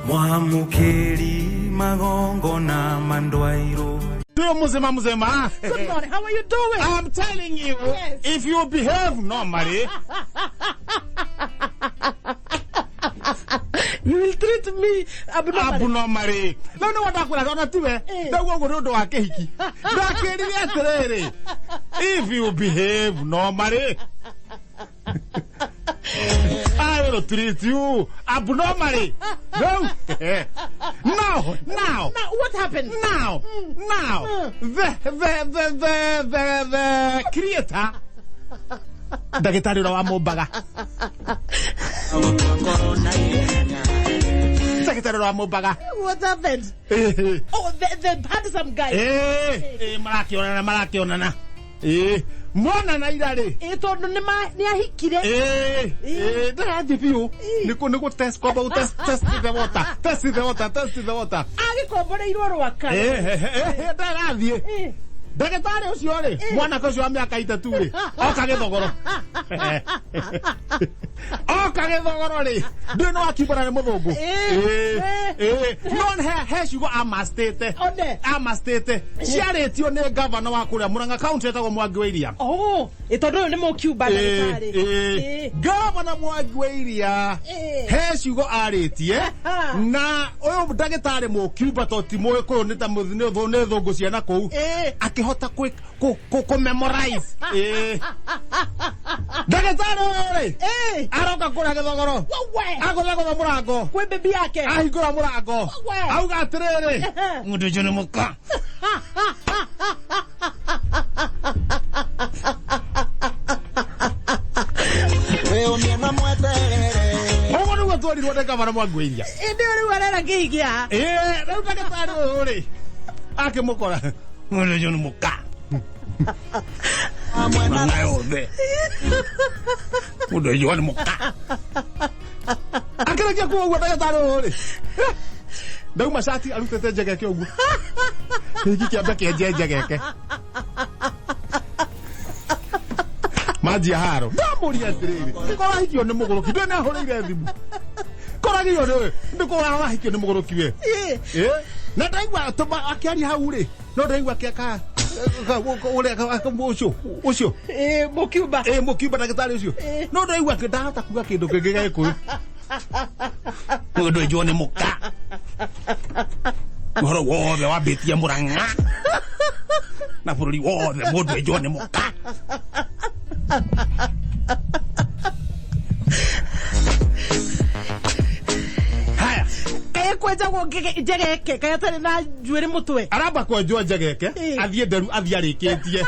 Mwamũkĩri magongona mandwairwo. Tuyo muzima muzima. Good morning. How are you doing? I'm telling you, Yes. if you behave normally, You will treat me abnormally. abnormally. No no watakwĩra ona tiwe Eh. ndauga ũguo nĩ ũndũ wa kĩhiki. Ndakĩrire atĩrĩrĩ, if you behave normally, I will treat you abnormally. No. Now, now. Now, what happened? Now, now, the creator, ndagĩtarĩ ũrĩa wamũmbaga, ndagĩtarĩ ũrĩa wamũmbaga. What happened? Eh, Oh, the handsome guy. eh, eh, marakĩonana marakĩonana. Eh, monana ira rĩ. Eh, tondũ nĩ ma- nĩ ahikire. Eh, eh, ndarathiĩ biũ. Nĩ kũ test kwamba gũ test test the water, test the water, test the water. Agĩkomboreirwo rwaka. Eh, eh, eh, ndarathiĩ. Eh. Ndagĩtarĩ ũcio rĩ, mwanake ũcio wa mĩaka itatũ rĩ, oka gĩthogoro. Oka gĩthogoro rĩ, ndũĩ nĩ wakiumbũra nĩ mũthũngũ. Eh, Eh, eh, no he ciugo amastĩte. One. Amastĩte. Ciarĩtio nĩ gavana wa kũrĩa Murang'a County etagwo Mwangi wa Iria. Oh, eh, tondũ ũyũ nĩ mũkiumba ndagĩtarĩ. Eh, Eh. gavana Mwangi wa Iria Eh. he ciugo arĩtie na ũyũ ndagĩtarĩ mũkiumba to ti mũgĩkũyũ nĩ ta nĩ thũngũ ciana kũu Eh. akĩhota kũ memorize. Eh. Ndagĩtarĩ ũyũ rĩ Eh. aroka kũrĩa gĩthogoro Wewe. agũthagũtha mũrango Kwĩ bibi yake. ahingũra mũrango Wewe. auga atĩrĩrĩ mũndũ ũcio nĩ mũka. Ũguo nĩguo twerirwo nĩ gavana Mwangi wa Iria. Ĩndĩ ũyũ rĩu arera kĩhiki haha. Ĩĩ, rĩu ndagĩtarĩ ũyũ rĩ akĩmũkora mũndũ ũcio nĩ mũka mang'a yothe mũndũ ũcio nĩ mũka akĩrĩkia kuga ũguo ndagĩtarĩ ũyũ rĩ ndauma cati arutĩte njegeke ũguo kĩhiki kĩambe kĩenje njegeke manjia haro ndamũria atĩrĩrĩ korahikio nĩ mũgũrũki ndũĩ nĩahũrĩire thimũ koragio nĩ ndĩkorahikio nĩ mũgũrũki we. Eh. Eh, na ndaigua akĩaria hau rĩ no ndaigua akĩaka ũrĩa ũcio ũcio. Eh, mũkiumba. Ĩ mũkiumba ndagĩtarĩ ũcio Eh. no ndaigua ndahota kuga kĩndũ kĩngĩ gĩa gĩkũyũ mũndũ njũo nĩ mũka ũhoro wothe wambĩtie Mũrang'a na bũrũri wothe mũndũ enjwo nĩ mũka. Haya. Kaĩ kwenjagwo njegeke kaĩ atarĩ na njuĩrĩ mũtwe. Aramba kwenjwo njegeke. Eh. Athiĩ nderu athiĩ arĩkĩtie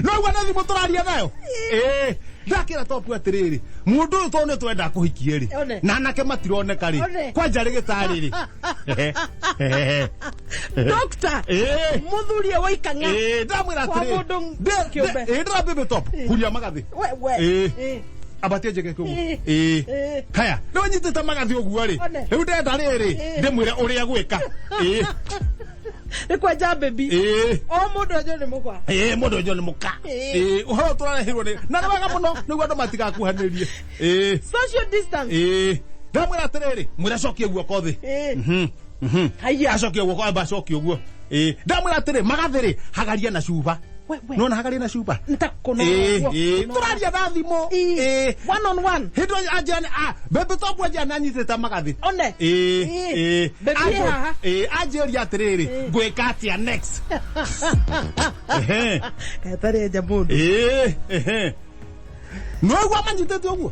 no igua nĩ thimũ tũraria nayo. Ĩĩ, ndakĩra topu atĩrĩrĩ mũndũ ũyũ tondũ nĩ twenda kũhikie rĩ One. na anake matironeka rĩ One. kwanja rĩgĩtarĩ rĩ. Doctor. Ĩĩ. Mũthuri e waikang'a. Ĩĩ, ndamwĩra Kwa atĩrĩ mũndũ kĩũmbe. ĩĩ ndĩrambĩbĩ top huria magathĩ. Wewe. Ĩĩ. Eh. Ambatie njegeke ũguo. Ĩĩ. Ĩĩ. Ĩĩ. Haya rĩu nyitĩte magathĩ ũguo rĩ One. rĩu ndenda rĩrĩ Ĩĩ. ndĩmwĩre ũrĩa gwĩka. Ĩĩ. Nĩ kwenja baby. Ĩĩ. O mũndũ enjwo nĩ mũkwa. Ĩĩ, mũndũ ũcio nĩ mũka. Ĩĩ. Ĩĩ, ũhoro tũrareherwo nĩ na nĩ wega mũno nĩguo andũ matigakuhanĩrie. Ĩĩ. Social distance. Ĩĩ, ndamwĩra atĩrĩrĩ mwĩre acokie guoko thĩ. Eh. Mhm. Haya. Acokie guoko amba acokie ũguo. Ĩĩ, ndamwĩra atĩrĩ magathĩ rĩ hagaria na cuba. Wewe. Nona hagaria na cuba. Nĩtakũnora Ĩĩ, ũguo. ĩĩ, Kũnora. tũraria na thimũ. Ĩĩ. Ĩĩ. One on one. Hĩndĩ ĩyo anjĩra nĩ ah bebe topu anjĩra nĩ anyitĩte magathĩ. One. Ĩĩ, Ĩĩ. ĩĩ. Baby Anjũ- haha. Ĩĩ, anjĩria atĩrĩrĩ ngwĩka atĩa next. Ehe. Kaĩ atarĩ enja mũndũ. Ĩĩ, ehe. Noigua manyitĩte ũguo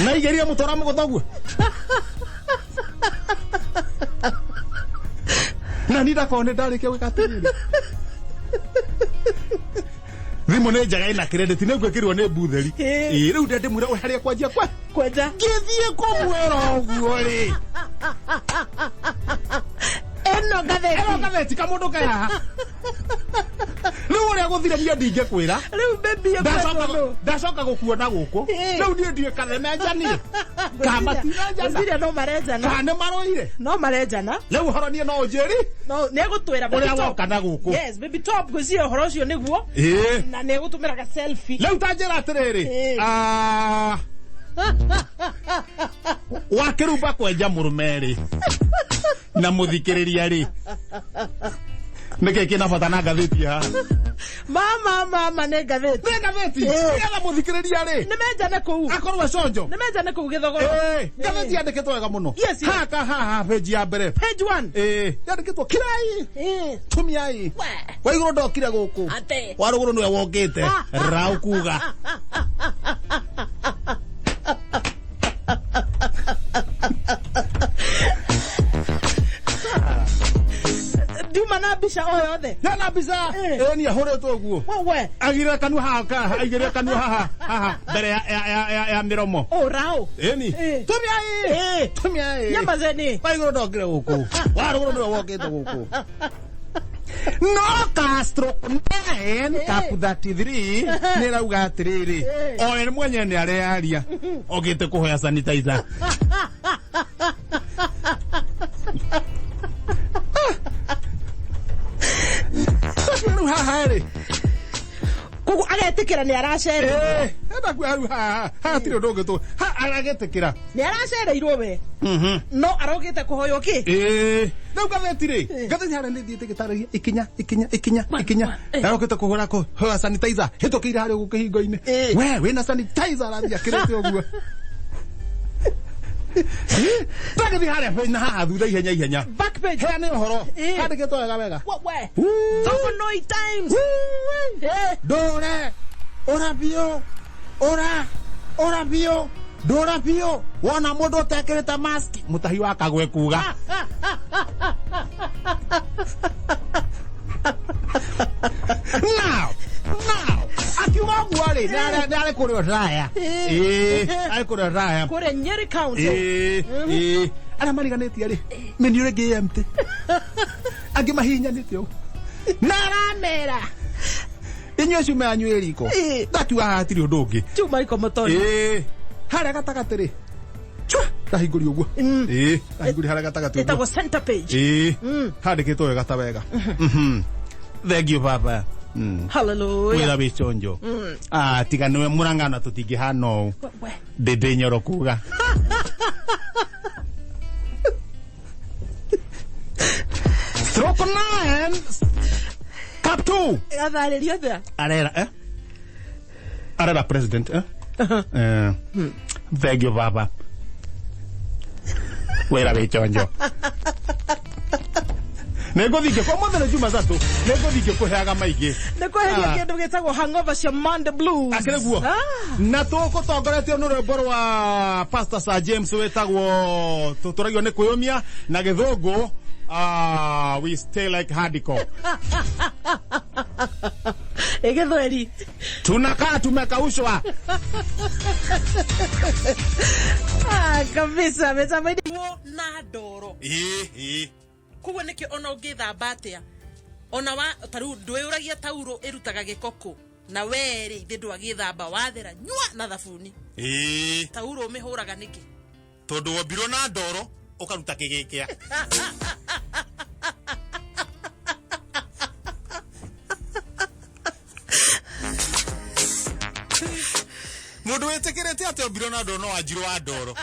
na igerie mũtwara mũgũtha ũguo na ni ndakorwo nĩ ndarĩkia gwĩka atĩrĩrĩ thimũ nĩ njega ĩna credit nĩ ngwĩkĩrwo nĩ mbutheri. Ĩĩ. Ĩĩ, rĩu ndĩmwĩra harĩa kwanjia kwa Kwenja. Ngĩthiĩ kũmwĩra ũguo rĩ Ĩno ngathĩti. Ĩno ngathĩti kamũndũ ke haha rĩu ũrĩa gũthire niĩ ndingĩkwĩra. Rĩu Baby ekwendwo nũ? Ndacoka gũkuona gũkũ. Ĩĩ. Rĩu niĩ ndiũĩ kana menjanie kana matirenjana Ngwĩciria no marenjana. kana nĩ marũire. No marenjana. Rĩu ũhoro niĩ no ũnjĩri No nĩegũtwĩra Baby ũrĩa Top. woka na gũkũ. Yes, Baby Top, ngwĩciria ũhoro ũcio nĩguo. Ĩĩ. Na nĩegũtũmĩra ga selfie. Rĩu ta njĩra atĩrĩrĩ. Ĩĩ. Ah, wakĩrumba kwenja mũrũme rĩ na mũthikĩrĩria rĩ, nĩkĩ kĩna bata na ngathĩti haha? Mama, mama, nĩ ngathĩti. Nĩ ngathĩti. Ĩĩ. Nĩgetha mũthikĩrĩria rĩ Nĩ menjane kũu. akorwo econjo. Nĩ menjane kũu gĩthogoro. Ĩĩ, ngathĩti yandĩkĩtwo wega mũno. Yes, yes. Haka haha page ya mbere. Page 1. Ĩĩ, yandĩkĩtwo kirai Ĩĩ. tumiai We. wa igũrũ ndokire gũkũ. Ate. Wa rũgũrũ nĩwe wokĩte rau kuga. Ndiuma na mbica o yothe. Hena mbica. Ĩĩ. Ĩĩ, niĩ ahũrĩtwo ũguo. Wewe. Aigĩrĩre kanua haha aigĩrĩre kanua haha haha mbere ya mĩromo. O rao. Ĩni. Ĩĩ. Tumiai. Ĩĩ. Tumiai. Nyamazeni. Wa igũrũ ndokire gũkũ, wa rũgũrũ nĩwe wokĩte gũkũ. No Castro 9 Cup 33 nĩ rauga atĩrĩrĩ, Ĩĩ. o we mwenyewe nĩ arearia okĩte kũhoya sanitizer. Rĩu haha rĩ. Koguo agetĩkĩra nĩ aracereirwo. Ĩĩ, enda kuoya rĩu haha haha hatirĩ ũndũ ũngĩ tũ ha aragĩtĩkĩra. Nĩ aracereirwo we. No arokĩte kũhoywo kĩ? Ĩĩ, rĩu ngathĩti rĩ, ngathĩti harĩa nĩ thiĩte gĩtarĩria ikinya ikinya ikinya ikinya. Arokĩte kũhũra kũhoya sanitizer hĩtũkĩire harĩa ũguo kĩhingo-inĩ. Ĩĩ. We wĩna sanitizer arathiĩ akĩrĩte ũguo. Twagĩthiĩ harĩa na haha thutha ihenya ihenya. Back page. Heane ũhoro. Ĩĩ. Handĩkĩtwo wega wega. Wewe. Woo. Thogonoi Times. Ĩĩ. Ndũre ũra biũ, ũra ũra biũ, ndũra biũ wona mũndũ ũtekĩrĩte mask mũtahi wa kagwe kuga. Now akiuga ũguo rĩ, nĩ arĩ kũrĩa Raya. Ĩĩ, arĩ kũrĩa Raya. Kũrĩa Nyeri County. Ĩĩ, ĩĩ, arĩa mariganĩtie rĩ, mĩniũ rĩngĩ ĩ empty, angĩ mahihinyanĩte ũguo na aramera inyuĩ cuma yanyu ĩ riko. Ĩĩ. Ndakiuga haha hatirĩ ũndũ ũngĩ. Chuma iko motoni. Ĩĩ, harĩa gatagatĩ rĩ, chwa ndahingũria ũguo. Ĩĩ, ndahingũria harĩa gatagatĩ ũguo. Ĩtagwo center page. Ĩĩ, handĩkĩtwo wega ta wega. Thank you baba. Hallelujah. Wĩra wĩ conjo. Ah, tiga nĩwe mũrang'ana tũtingĩhana ũũ. Wewe. Ndĩndĩ nyoro kuga stroke 9 cap 2. Gatharĩrio atĩa? Arera eh? Arera president eh? Eh. Thank you baba, wĩra wĩ chonjo. Nĩngũthiĩ ngĩkũ ũmũthĩ nĩ Jumatatũ, nĩngũthiĩ ngĩkũheaga maingĩ. Nĩ kweheria Ah. kĩndũ gĩtagwo hangover cia Monday blues. Akĩrĩ guo. Ah. Na tũgũtongoretio nĩ rwĩmbo rwa Pastor Sir James wĩtagwo tũtũragio nĩ kwĩyũmia na gĩthũngũ, ah, we stay like hardcore. Ĩ gĩthweri. Tunakaa tumekaushwa. Ah, kabisa mĩtambo na ndoro. Ĩĩ. Koguo nĩkĩo ona ũngĩthamba atĩa, ona wa tarĩu ndwĩũragia tauro ĩrutaga gĩko kũ, na werĩ ithe ndwagĩthamba wathera nyua na thabuni. Ĩĩ. Tauro ũmĩhũraga nĩkĩ? Tondũ wombirwo na ndoro ũkaruta kĩgĩkĩa. Mũndũ wĩtĩkĩrĩte atĩ ombirwo na ndoro no wanjirwo wa ndoro.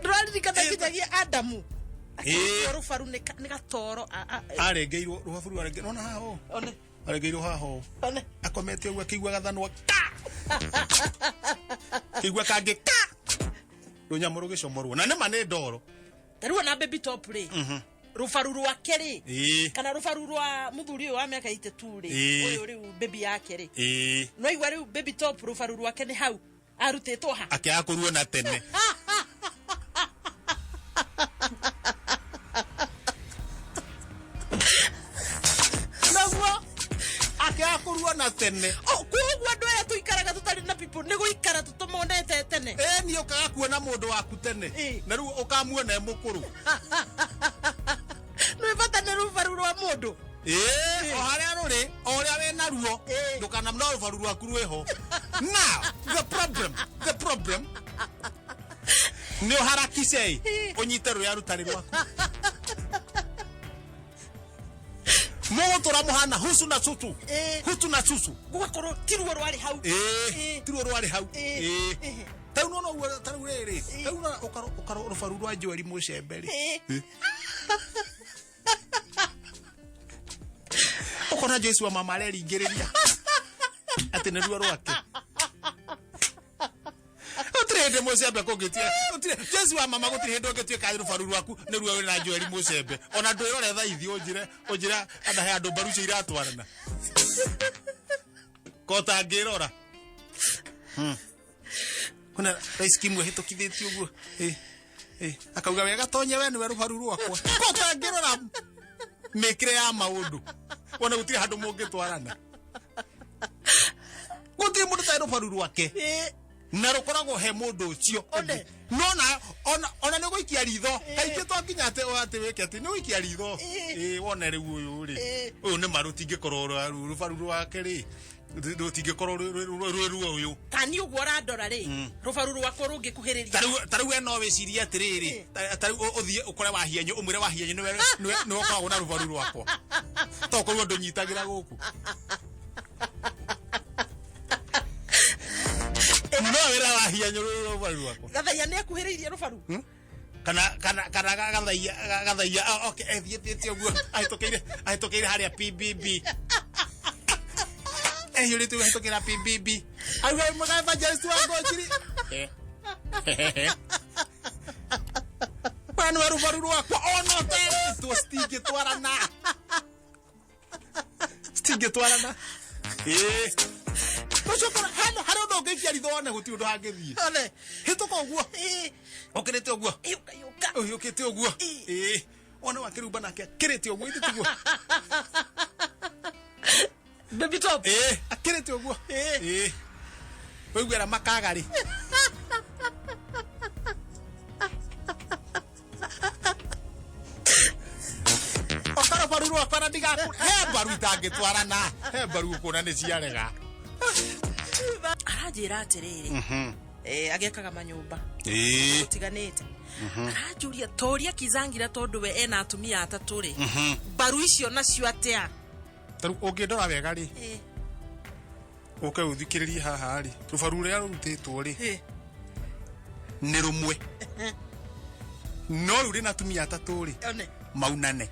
Ndũraririkana nginyagia Adamu Ĩĩ. akĩrutwo rũbaru nĩ gatoro Arengeirwo rũbabu rwarenge nona haha ũũ. One. Arengeirwo haha ũũ. One. Akomete ũguo akĩigua gathanwa ka kĩigua kangĩ ka rũnyamũ rũgĩcomorwo na nĩma nĩ ndoro. Tarĩu ona Baby Top rĩ, rũbaru rwake rĩ, Ĩĩ. kana rũbaru rwa mũthuri ũyũ wa mĩaka 82 rĩ, Ĩĩ. ũyũ rĩu baby yake rĩ, Ĩĩ. no igua rĩu Baby Top rũbaru rwake nĩ hau arutĩtwo ha. Akĩaga kũruona tene. Naguo. Akĩaga kũruona tene. Oh, koguo andũ aya tũikaraga tũtarĩ na people nĩ gũikara tũtũmonete tene. Ĩĩ, niĩ ũkaga kuona mũndũ waku tene. Ĩĩ. Na rĩu ũkamuona e mũkũrũ. Nĩ bata nĩ rũbaru rwa mũndũ. Ĩĩ, o harĩa rũrĩ o ũrĩa wĩ naruo ndũkana no rũbaru rwaku rwĩho. Now the problem nĩ ũharakicei ũnyite rũrĩa rũtarĩ rwaku, mũgũtũra mũhana husu na susu. Hutu na susu. Gũgakorwo ti ruo rwarĩ hau. Ĩĩ, ti ruo rwarĩ hau. Ĩĩ. Tarĩu nona ũguo, tarĩu rĩrĩ, tarĩu nona ũkarwo rũbaru rwa Joeli Mũcembe rĩ, ũkona Joyce wa mama areringĩrĩria atĩ nĩ ruo rwake. Gũtirĩ hĩndĩ mũcembe kũngĩtua, gũtirĩ Joyce wa mama, gũtirĩ hĩndĩ ũngĩtuĩka rũbaru rwaku nĩ ruo wĩna Joeli Mũcembe. Ona ndwĩrore thaa ithi ũnjĩre ana he andũ mbaru icio iratwarana kota ngĩrora kuna rais kimwe hĩtũkithĩtie ũguo. Ĩ, akauga wega tonye we nĩwe rũbaru rwakwa, kota ngĩrora mĩkĩre ya maũndũ wona gũtirĩ handũ mũngĩtwarana, gũtirĩ mũndũ tarĩ rũbaru rwake na rũkoragwo he mũndũ ũcio. One. No na ona nĩ gũikia ritho kaingĩ to nginya atĩ wĩke atĩ nĩ gũikia ritho. Ĩ, wone rĩu ũyũ rĩ, ũyũ nĩ ma rũtingĩkorwo rũbaru rwake rĩ, rũtingĩkorwo rwĩ ruo ũyũ. Tani ũguo ũrandora rĩ, rũbaru rwakwa rũngĩkuhĩrĩria. Tarĩu we no wĩcirie atĩrĩrĩ, tarĩu ũthiĩ ũkore wahianyũ, ũmwĩre wahianyũ nĩwe ũkoragwo na rũbaru rwakwa, tokorwo ndũnyitagĩra gũkũ, no wĩra wahianyũ rũrĩ rũbaru rwakwa. Gathaiya nĩ akuhĩrĩirie rũbaru. Kana gathaia, ah, okay, ethiĩtĩte ũguo ahĩtũkĩire harĩa PBB, ehĩũrĩte ũguo ahĩtũkĩra PBB, auga mũga evangelist wa Ngũnjiri, we nĩwe rũbaru rwakwa, ona ũterĩtwo citingĩtwarana, citingĩtwarana. Ĩĩ, ũcio hena harĩ ũndũ ũngĩikia ritho wone gũtirĩ ũndũ hangĩthiĩ. One. Hĩtũka ũguo ũkĩrĩte ũguo. Yũka yũka. Ũhiũkĩte ũguo. Ĩĩ, wone wakĩrumba nake akĩrĩte ũguo, ithe tiguo? Baby top. Ĩĩ, akĩrĩte ũguo. Ĩĩ, wĩiguĩra makaga rĩ. Oka rũbaru rwakwa na ndigaku he mbaru itangĩtwarana, he mbaru ũkuona nĩ ciarega. Aranjĩra atĩrĩrĩ, agĩakaga manyũmba ũtiganĩte, aranjũria toria Kizangira tondũ we ena atumia atatũ rĩ, mbaru icio nacio atĩa? Tarĩu ũngĩndora wega rĩ, ũke ũthikĩrĩrie haha rĩ, rũbaru rũrĩa rũrutĩtwo rĩ, nĩ rũmwe, no rĩu rĩna atumia atatũ rĩ, One. maunane.